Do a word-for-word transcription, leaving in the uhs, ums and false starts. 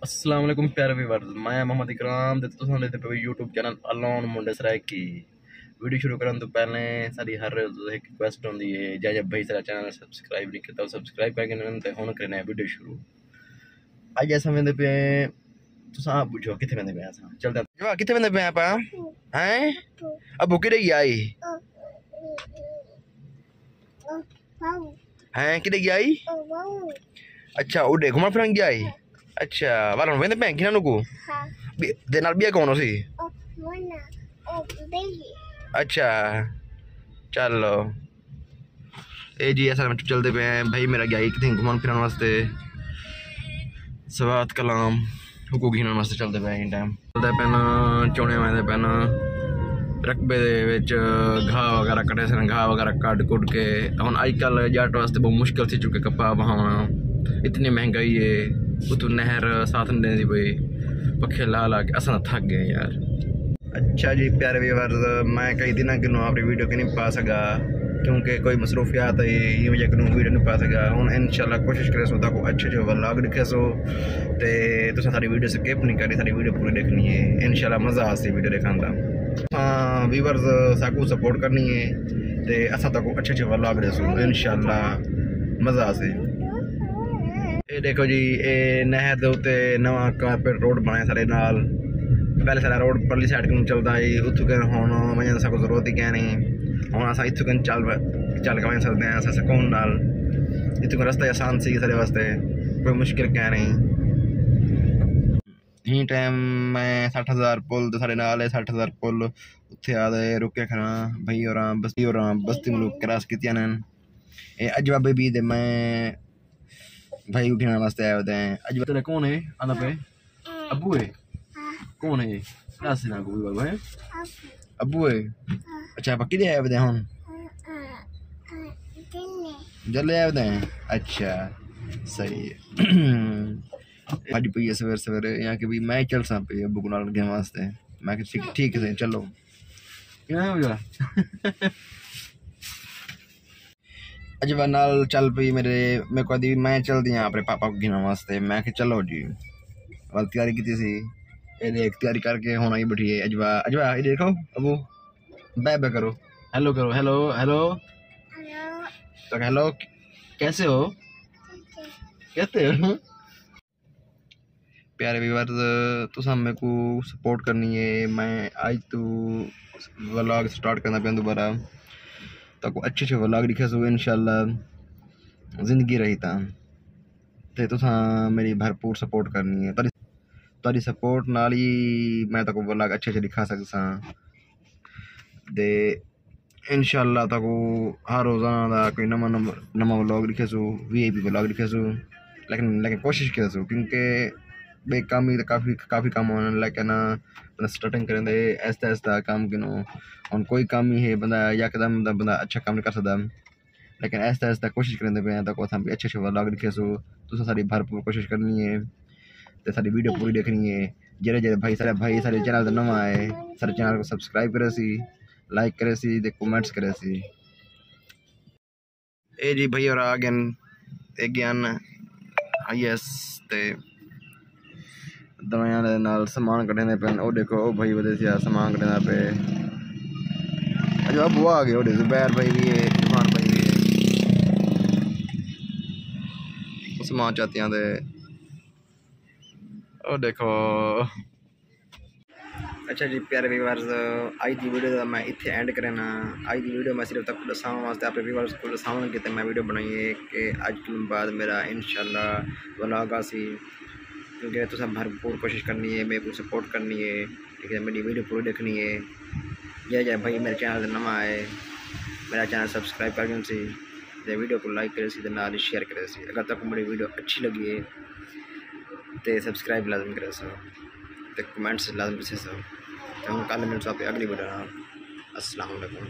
السلام علیکم پیارے ویورز، میں محمد اکرام تے تساں ݙیہدے پئے یوٹیوب چینل الون منڈے سرائیکی۔ ویڈیو شروع کرݨ توں پہلے ساݙی ہر روز ہک ریکویسٹ ہوندی ہے، جے جے بھائی ساݙا چینل سبسکرائب نہیں کیتا، سبسکرائب کر گھنن تے ہݨ کرݨے ہیں ویڈیو شروع۔ اڄ اساں ویندے پئے ہیں، تساں آپ پچھو کتھے ویندے پئے ہیں اساں؟ چلدے ہیں۔ جو کتھے ویندے پئے ہیں آپاں؟ ہیں؟ ابو کݙے ڳیا ہئی؟ ہیں، کݙے ڳیا ہئی؟ اچھا، اوݙے گھمݨ پھرݨ ڳیا ہئی؟ اچھا، ول ہݨ ویندے پئے ہیں گھنݨ کوں؟ ٻی-، دے نال ٻیا کون ہوسی؟ اچھا، چلو۔ اے جی، اساں چلدے پئے ہیں، بھائی میرا ڳیا ہئی کتھے گھمݨ پھرݨ واسطے۔ سوات کلام۔ حقوق گھنݨ واسطے چلدے پئے ہیں ٹائم۔ چلدے پئے نا، چوݨے ویندے پئے نا۔ رقبے دے وچ گھاہ وغیرہ کٹے سن، گھاہ وغیرہ کٹ کٹ کے۔ ہݨ اڄ کل ڄٹ واسطے بہت مشکل تھی چکے کپاہ بہاوݨا، اتنی مہنگائی ہے۔ اتوں نہر ساتھ نہیں ݙیندی پئی، پکھے لا لا کے اساں تھک ڳئے یار۔ اچھا جی پیارے ویورز، میں کئی دناں کنوں اپݨی ویڈیو کنی پا سڳا، کیونکہ کوئی مصروفیات ہے، ایں وجہ کنوں ویڈیو نہیں پا سڳا۔ ہݨ انشاءاللہ کوشش کریسوں تہاکوں اچھے اچھے ولاگ ݙکھیسوں، تے تساں ساݙی ویڈیو سکپ نہیں کرنی، ساݙی ویڈیو پوری ݙیکھݨی ہے۔ انشاءاللہ مزہ آسی ویڈیو ݙیکھݨ دا۔ تساں ویورز ساکوں سپورٹ کرنی ہے، تے اساں تہاکوں اچھے اچھے ولاگ ݙیسوں، انشاءاللہ مزہ آسی۔ اے ݙیکھو جی، اے نہر دے اتے نواں کارپیٹ روڈ بݨایا ساݙے نال۔ پہلے ساݙا روڈ پرلی سائیڈ کنوں چلدا ہئی، اتھوں کن ہݨ ونڄݨ ساکوں ضرورت ہی کائنی۔ ہݨ اساں اتھوں کن چل، چل کے ونڄ سڳدے ہیں اساں سکون نال۔ اتھوں کن رستہ آسان سی ساݙے واسطے، کوئی مشکل کائنی۔ ایں ٹائم میں سٹھ ہزار پل تے ساݙے نال ہے سٹھ ہزار پل، اتھے آ تے رکے کھڑاں۔ بھائی ہوراں، بستی ہوراں، بستی ملوک کراس کیتیاں نے۔ اے اجوا بی بی تے میں بھائی کوں گھنݨ واسطے آئے ہوندے ہیں۔ اجوا تیݙا کون ہے؟ آندا پئے؟ ابو ہے؟ کون ہے؟ ݙس نہ کوئی بابا ہے؟ ابو ہے؟ اچھا، آپاں کݙے آئے ہوندے ہیں ہݨ؟ جلے آئے ہوندے ہیں؟ اچھا، صحیح ہے۔ اڄ پئی ہے سویر سویرے، یا کہ بھی میں چلساں پئی ابو کوں نال گھنݨ واسطے۔ میں کہ ٹھیک، ٹھیک ہے، چلو۔ کیا ہو گیا؟ اجوا نال چل پئی میرے، میکوں آہدی میں چلدی ہاں اپݨے پاپا کوں گھنݨ واسطے۔ میں کہ چلو جی، ول تیاری کیتی سی۔ اے ݙیکھ، تیاری کر کے ہݨ آئی ٻیٹھی ہے اجوا۔ اجوا، اے ݙیکھو ابو، بائے بائے کرو، ہیلو کرو، ہیلو، ہیلو۔ ہیلو۔ تو ہیلو، کیسے ہو؟ ٹھیک ہے۔ کیسے ہو؟ پیارے ویورز، تساں میکوں سپورٹ کرنی ہے۔ میں اڄ توں ولاگ سٹارٹ کرݨا پیاں دوبارہ، تہاکوں اچھے اچھے ولاگ ݙکھیسوں انشاءاللہ، زندگی رہی تاں۔ تے تساں میری بھرپور سپورٹ کرنی ہے۔ تہاݙی، تہاݙی سپورٹ نال ہی میں تہاکوں ولاگ اچھے اچھے ݙکھا سڳساں۔ تے انشاءاللہ تہاکوں ہر روزانہ دا کوئی نواں، نواں، نواں ولاگ ݙکھیسوں، وی آئی پی ولاگ ݙکھیسوں، لیکن، لیکن کوشش کریسوں، کیونکہ ٻئے کم ہی کافی، کافی کم ہوندن، لیکن بندہ سٹارٹنگ کریندے، آہستہ آہستہ کم کنوں۔ ہݨ کوئی کم ہی ہے، بندہ یکدم دا بندہ اچھا کم نہیں کر سڳدا، لیکن آہستہ آہستہ کوشش کریندے پئے ہیں، تہاکوں اساں بھی اچھے اچھے ولاگ ݙکھیسوں۔ تساں ساݙی بھرپور کوشش کرنی ہے۔ تے ساݙی ویڈیو پوری ݙیکھݨی ہے۔ جیڑھے جیڑھے بھائی، ساݙے بھائی ساݙے چینل تے نواں آئے، ساݙے چینل کوں سبسکرائب کریسی، لائک کریسی تے کمنٹس کریسی۔ اے جی بھائی ہور آ ڳئن، اے ڳئن آئی ایس تے دوائیاں دے نال سامان کڈھیندے پئن۔ او ݙیکھو، او بھائی ودے سیا سامان کڈھیندا پئے۔ اڄ ابو آ ڳئے، اوݙے زبیر بھائی وی ہے، عثمان بھائی وی ہے۔ سامان چاتیاں دے۔ او ݙیکھو۔ اچھا جی پیارے ویورز، اڄ دی ویڈیو دا میں اتھے اینڈ کرینا۔ اڄ دی ویڈیو میں صرف تہاکوں ݙساوݨ واسطے، اپݨے ویورز کوں ݙساوݨ کیتے میں ویڈیو بݨائی ہے کہ اڄ کنوں بعد میرا انشاءاللہ ولاگ آسی، کیونکہ تساں بھرپور کوشش کرنی ہے، میرے کوں سپورٹ کرنی ہے، ٹھیک ہے، میری ویڈیو پوری ݙیکھݨی ہے۔ جے جے بھائی میرے چینل تے نواں آئے، میرا چینل سبسکرائب کر گھنسی، تے ویڈیو کوں لائک کریسی تے نال ہی شیئر کریسی۔ اگر تہاکوں میری ویڈیو اچھی لڳی ہے تے سبسکرائب لازم کریسو تے کمنٹس لازم ݙسیسو۔ تے ہݨ کل ملسوں اپݨی اڳلی ویڈیو نال۔ السلام علیکم۔